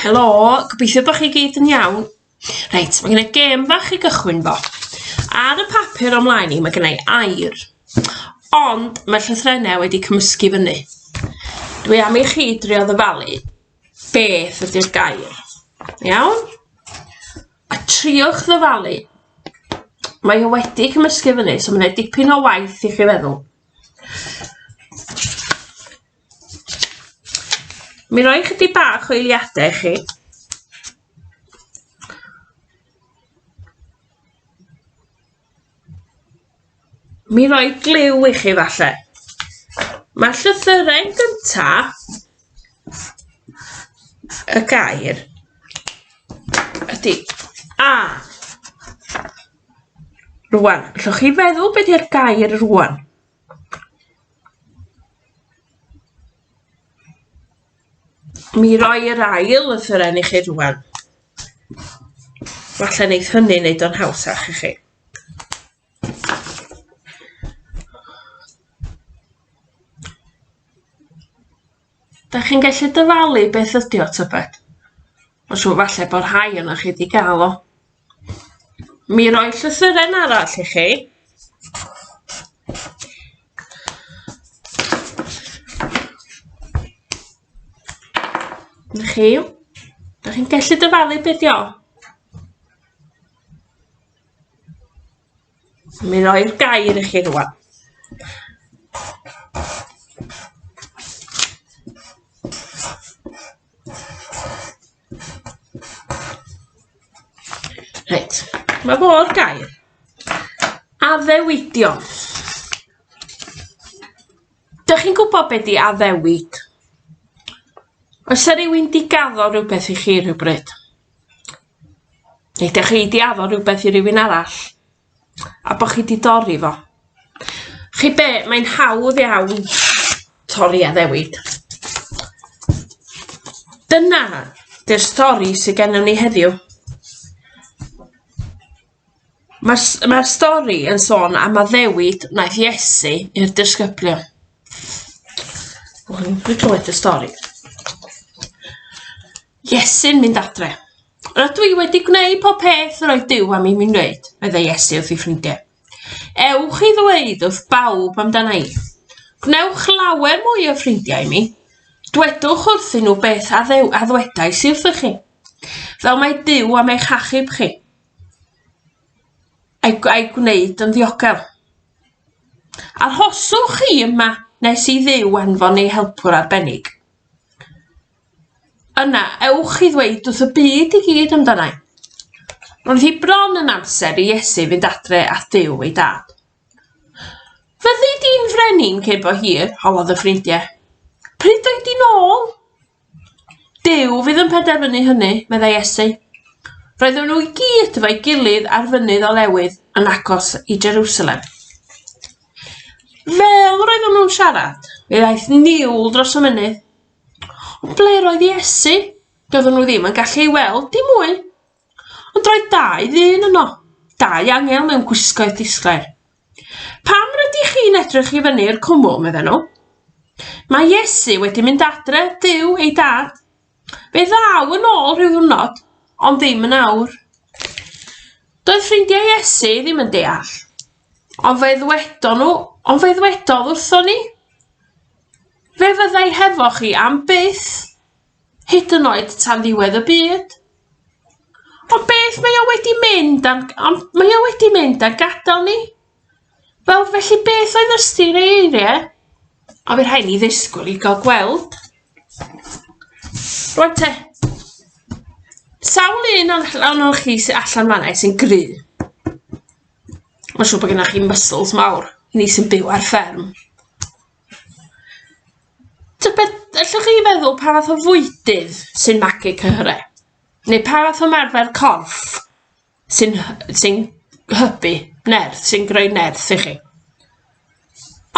Helo, gobeithio bod chi gyd yn iawn. Reit, mae gen i gêm fach i gychwyn fo. Ar y papur o mlaen i, mae gen i air. Ond mae'r llythrennau wedi cymysgu fyny. Dwi am i chi drio ddyfalu beth ydy'r gair. Iawn? A triwch ddyfalu. Mae o wedi cymysgu fyny, so mae'n dipyn o waith i chi feddwl. Mi roi chydig bach o eiliadau i chi. Mi roi gliw i chi falle. Mae'r llythyren gynta y gair ydy A. Rwan, allwch chi feddwl be di'r gair rwan? Mi roi yr ail lythyren i chi rwan. Falle neith hynny neud o'n hawsach i chi. Da chi'n gallu dyfalu beth ydi o tybed? Mae'n siŵr falle bod rhai ohonoch chi 'di gael o. Mi roi llythyren arall i chi. 'Na chi. Da chi'n gallu dyfalu beth 'di o? Mi roi'r gair i chi rwan. Reit, mae fo'r gair. Addewidion. Dych chi'n gwybod be 'di addewid? Oes 'na rywun 'di gaddo rhywbeth i chi rhywbryd? Neu dych chi 'di addo rhywbeth i rywun arall a bo' chi 'di dorri fo? Chi be', mae'n hawdd iawn torri addewid. Dyna 'di'r stori sy gennon ni heddiw. Mae'r s- mae'r stori yn sôn am addewid wnaeth Iesu i'r disgyblion. Wel, dwi'n clywed y stori. Iesu'n mynd adre. Rydw i wedi gwneud pob peth yr oedd Duw am i mi wneud, meddai Iesu wrth ei ffrindiau. Ewch i ddweud wrth bawb amdana i. Gwnewch lawer mwy o ffrindiau i mi. Dwedwch wrthyn nhw beth a, ddew, a ddwedais i wrthych chi. Fel mae Duw am eich achub chi. A'i, a'i gwneud yn ddiogel. Arhoswch chi yma nes i Dduw anfon ei helpwr arbennig. Yna, ewch i ddweud wrth y byd i gyd amdana i. Roedd hi bron yn amser i Iesu fynd adre at Dduw ei dad. Fyddi di'n frenin cyn bo hir, holodd y ffrindiau. Pryd doi di nôl? Duw fydd yn penderfynu hynny, meddai Iesu. Roedden nhw i gyd efo'i gilydd ar fynydd olewydd yn agos i Jerusalem. Fel roedden nhw'n siarad, fe ddaeth niwl dros y mynydd. Ond ble roedd Iesu? Doedden nhw ddim yn gallu ei weld dim mwy. Ond roedd dau ddyn yno, dau angel mewn gwisgoedd disglair. Pam rydych chi'n edrych i fyny'r cwmwl, medden nhw. Mae Iesu wedi mynd adre, Duw ei dad. Fe ddaw yn ôl rhyw ddiwrnod, ond ddim yn awr. Doedd ffrindiau Iesu ddim yn deall. Ond fe ddwedon nhw, ond fe ddwedodd wrthon ni. Fe fydda i hefo chi am byth, hyd yn oed tan ddiwedd y byd. Ond beth mae o wedi mynd am, ond mae o wedi mynd a gadael ni. Wel, felly beth oedd ystyr ei eiriau? A fe rhaid ni ddisgwyl i gael gweld. Rwan te, sawl un ohonoch chi sy'n allan fan'na sy'n gry? Mae'n siŵr bod gennych chi muscles mawr, ni sy'n byw ar fferm. Tybed, allwch chi feddwl pa fath o fwydydd sy'n magu cyhyrau? Neu pa fath o ymarfer corff sy'n sy hybu nerth, sy'n greu nerth i chi?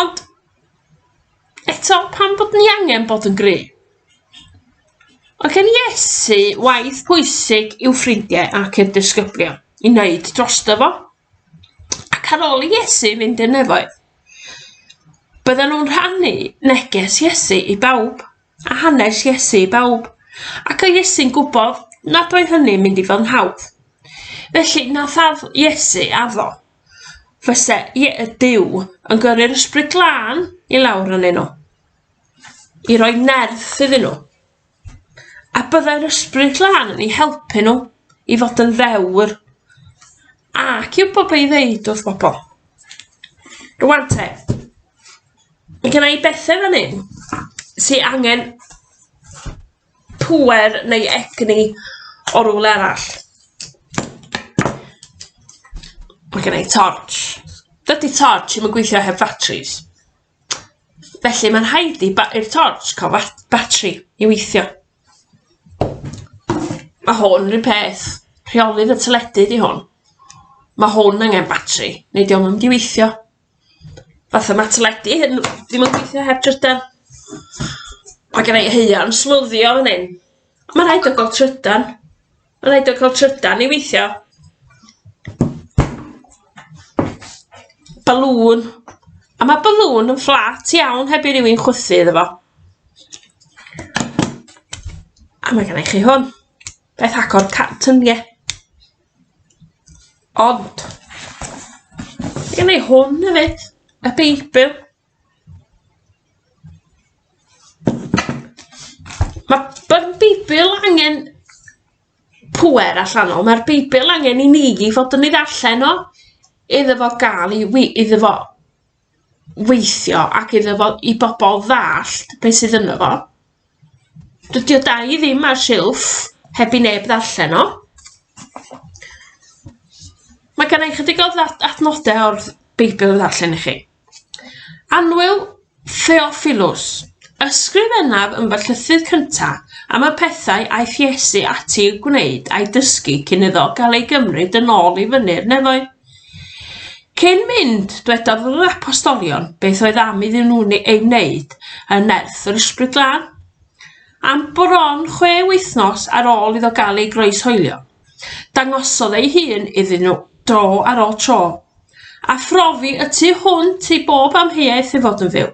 Ond eto, pam bod ni angen bod yn gry? Oedd gen Iesu waith pwysig i'w ffrindiau ac i'r disgyblion i wneud drosto fo. Ac ar ôl i Iesu fynd i'r nefoedd, bydden nhw'n rhannu neges Iesu i bawb, a hanes Iesu i bawb. Ac oedd Iesu'n gwybod nad oedd hynny'n mynd i fod yn hawdd. Felly nath add Iesu addo fyse y Duw yn gyrru'r Ysbryd Glân i lawr arnyn nhw, i roi nerth iddyn nhw. A byddai'r Ysbryd Glân yn eu helpu nhw i fod yn ddewr ac i wybod be i ddeud wrth bobl. Rwan te, mae genna i bethau fan hyn sy angen pŵer neu egni o rywle arall. Mae genna i torch. Dydy torch ddim yn gweithio heb fatris. Felly mae'n rhaid i ba- i'r torch cael fat- batri i weithio. Mae hwn yr un peth. Rheolydd y teledu 'di hwn. Mae hwn angen batri neu 'di o'm yn mynd i weithio. Fatha ma' teledu hyn ddim yn gweithio heb drydan. Ma' genna i haearn smwddio fan 'yn. Ma' rhaid o ga'l trydan. Ma' raid o ca'l trydan i weithio. Balŵn. A ma' balŵn yn fflat iawn heb i rywun chwythu iddo fo. A ma' genna i chi hwn. Beth agor tynie. Ond ma' genna i hwn hefyd, y Beibl. Ma' ma'r Beibl angen pŵer allanol, ma'r Beibl angen i ni i fod yn ei ddarllen o, iddo fo ga'l 'i wi- iddo fo weithio ac iddo fo i bobol ddallt be' sydd yno fo. Dydy o dal i ddim ar silff heb i neb ddarllen o. Mae gen i chydig o adnodau o'r Beibl i ddarllen i chi. Annwyl Theophilus, ysgrifennaf yn fy llythyr cyntaf am y pethau aeth Iesu ati i'w gwneud a'i dysgu cyn iddo gael ei gymryd yn ôl i fyny'r nefoedd. Cyn mynd, dwedodd yr apostolion beth oedd am iddyn nhw ei wneud yn nerth yr Ysbryd Glân. Am bron chwe wythnos ar ôl iddo gael ei groeshoelio, dangosodd ei hun iddyn nhw dro ar ôl tro, a phrofi y tu hwnt i bob amheuaeth ei fod yn fyw.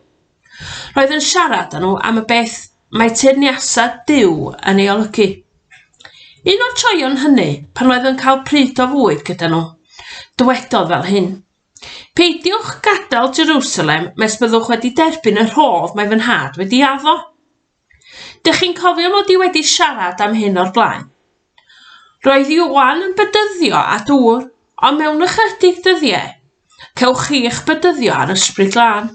Roedd yn siarad â nhw am y beth mae teyrnasau Duw yn ei olygu. Un o'r troeon hynny, pan oedd yn cael pryd o fwyd gyda nhw, dywedodd fel hyn, Peidiwch gadael Jerusalem nes byddwch wedi derbyn y rhodd mae fy nhad wedi addo. Dych chi'n cofio mod i wedi siarad am hyn o'r blaen? Roedd Ioan yn bedyddio â dŵr, ond mewn ychydig dyddiau, cewch chi eich bedyddio â'r Ysbryd Glân.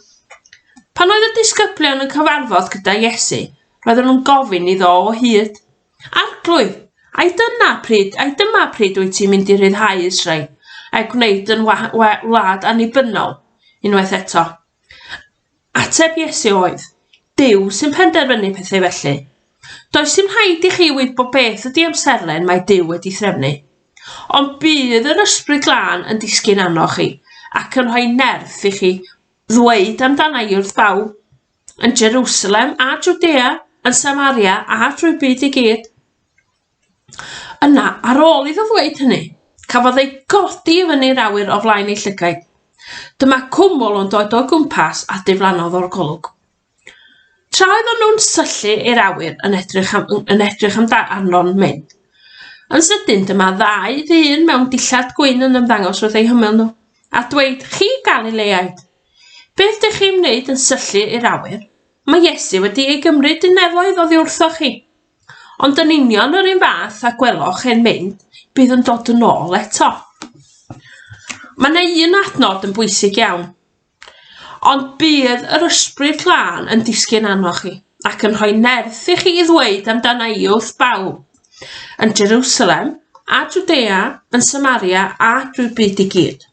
Pan oedd y disgyblion yn cyfarfod gyda Iesu, roedden nhw'n gofyn iddo o hyd, Arglwydd, ai dyna pryd, ai dyma pryd wyt ti'n mynd i ryddhau Israel, a'i gwneud yn wlad annibynnol unwaith eto? Ateb Iesu oedd, Duw sy'n penderfynu pethau felly. Does dim rhaid i chi wybod beth ydy amserlen mae Duw wedi threfnu. Ond bydd yr Ysbryd Glân yn disgyn arnoch chi ac yn rhoi nerth i chi ddweud amdana i wrth bawb, yn Jerusalem a Jwdea, yn Samaria a drwy'r byd i gyd. Yna, ar ôl iddo ddweud hynny, cafodd ei godi i fyny'r awyr o flaen ei llygaid. Dyma cwmwl yn dod o gwmpas a diflannodd o'r golwg. Tra oedden nhw'n syllu i'r awyr yn edrych am, yn edrych amdano'n mynd, yn sydyn dyma ddau ddyn mewn dillad gwyn yn ymddangos wrth eu hymyl nhw, a dweud, Chi Galileaid, beth dych chi'n wneud yn syllu i'r awyr? Mae Iesu wedi ei gymryd i nefoedd oddi wrthoch chi. Ond yn union yr un fath a gweloch e'n mynd, bydd yn dod yn ôl eto. Mae yna un adnod yn bwysig iawn. Ond bydd yr ysbryd glân yn disgyn arnoch chi ac yn rhoi nerth i chi i ddweud amdana i wrth bawb yn Jerusalem a Jwdea, yn Samaria a drwy'r byd i gyd.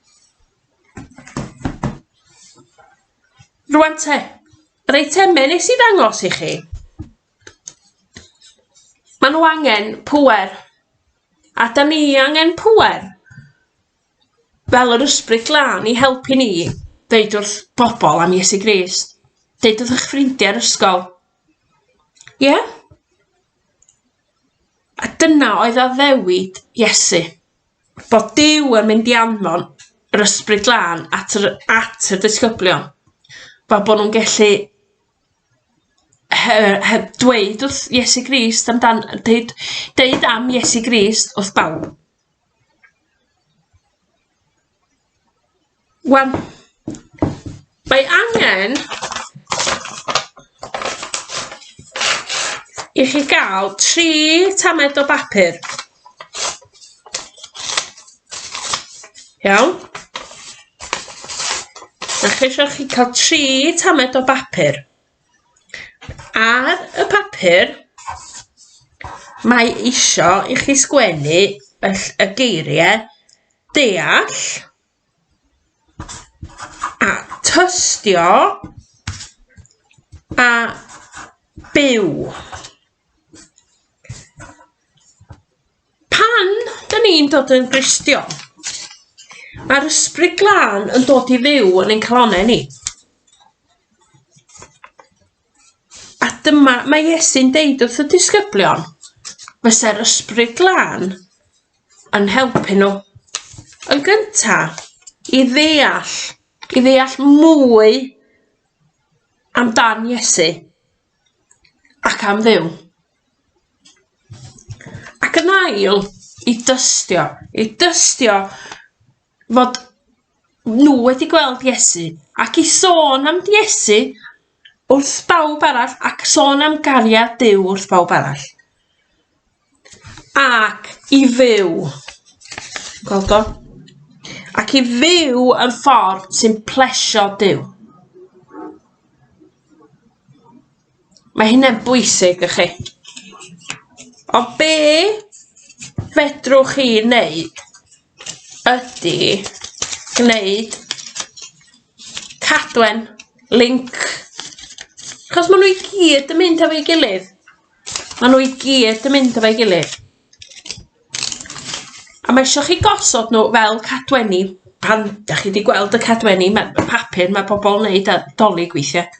Rwan te, yr eitemau nes i ddangos i chi, Maen nhw angen pŵer, a dan ni angen pŵer fel yr Ysbryd Glân i helpu ni ddeud wrth bobl am Iesu Grist, deud wrth eich ffrindiau yn ysgol. Ie? A dyna oedd addewid Iesu, bod Duw yn mynd i anfon yr Ysbryd Glân at yr, at y disgyblion, fel bod nhw'n gallu Heb dweud wrth Iesu Grist amdan, deud, deud am Iesu Grist wrth bawb. Wan, mae angen i chi gael 3 tamed o bapur. Iawn? Mae chi eisiau chi cael 3 tamed o bapur. Ar y papur, mae isio i chi sgwennu y, y geiriau deall a tystio a byw. Pan 'dan ni'n dod yn Gristion, mae'r Ysbryd Glân yn dod i fyw yn ein calonnau ni. A dyma mae Iesu'n deud wrth y disgyblion, fysa'r Ysbryd Glân yn helpu nhw. Yn gynta, i ddeall, i ddeall mwy amdan Iesu ac am Dduw. Ac yn ail, i dystio, i dystio fod nhw wedi gweld Iesu ac i sôn am Iesu wrth bawb arall ac sôn am gariad Duw wrth bawb arall. Ac i fyw. Gweld o? Ac i fyw yn ffordd sy'n plesio Duw. Mae hynna'n bwysig i chi. Ond be fedrwch chi wneud ydy gwneud cadwen, link, achos maen nhw i gyd yn mynd efo'i gilydd. Maen nhw i gyd yn mynd efo'i gilydd. A mae eisiau chi gosod nhw fel cadwenni pan dach chi 'di gweld y cadwenni ma' papur ma' pobl yn neud ar Dolig weithiau.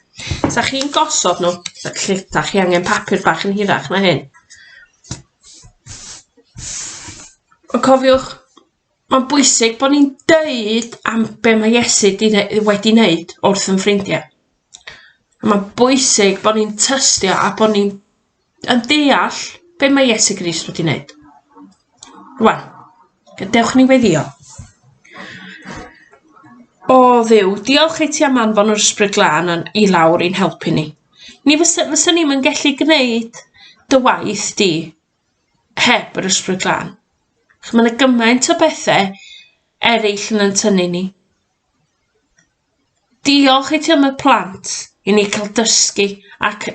Sa chi'n gosod nhw, felly dach chi angen papur bach yn hirach na hyn. Ond cofiwch, mae'n bwysig bod ni'n deud am be mae Iesu 'di ne- wedi wneud wrth yn ffrindiau. Mae'n bwysig bod ni'n tystio a bod ni'n yn deall be mae Iesu Grist wedi wneud. Rwan, gadewch ni weddio. O Dduw, diolch i ti am anfon yr Ysbryd Glân yn, i lawr i'n helpu ni. Ni fysa, fysa ni'm yn gallu gwneud dy waith di heb yr Ysbryd Glân. Mae yna gymaint o bethau eraill yn yn tynnu ni. Diolch i ti am y plant i ni cael dysgu ac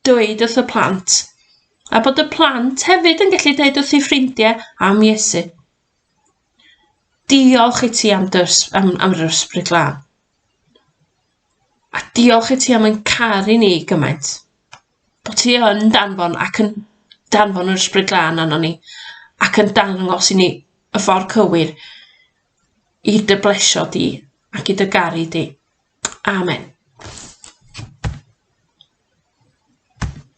dweud wrth y plant, a bod y plant hefyd yn gallu dweud wrth eu ffrindiau am Iesu. Diolch i ti am, dy, am, am yr Ysbryd Glân. A diolch i ti am yn caru ni gymaint. Bod ti yn danfon ac yn danfon yr Ysbryd Glân arno ni ac yn dangos i ni y ffordd cywir i dy blesio di ac i dy garu di. Amen.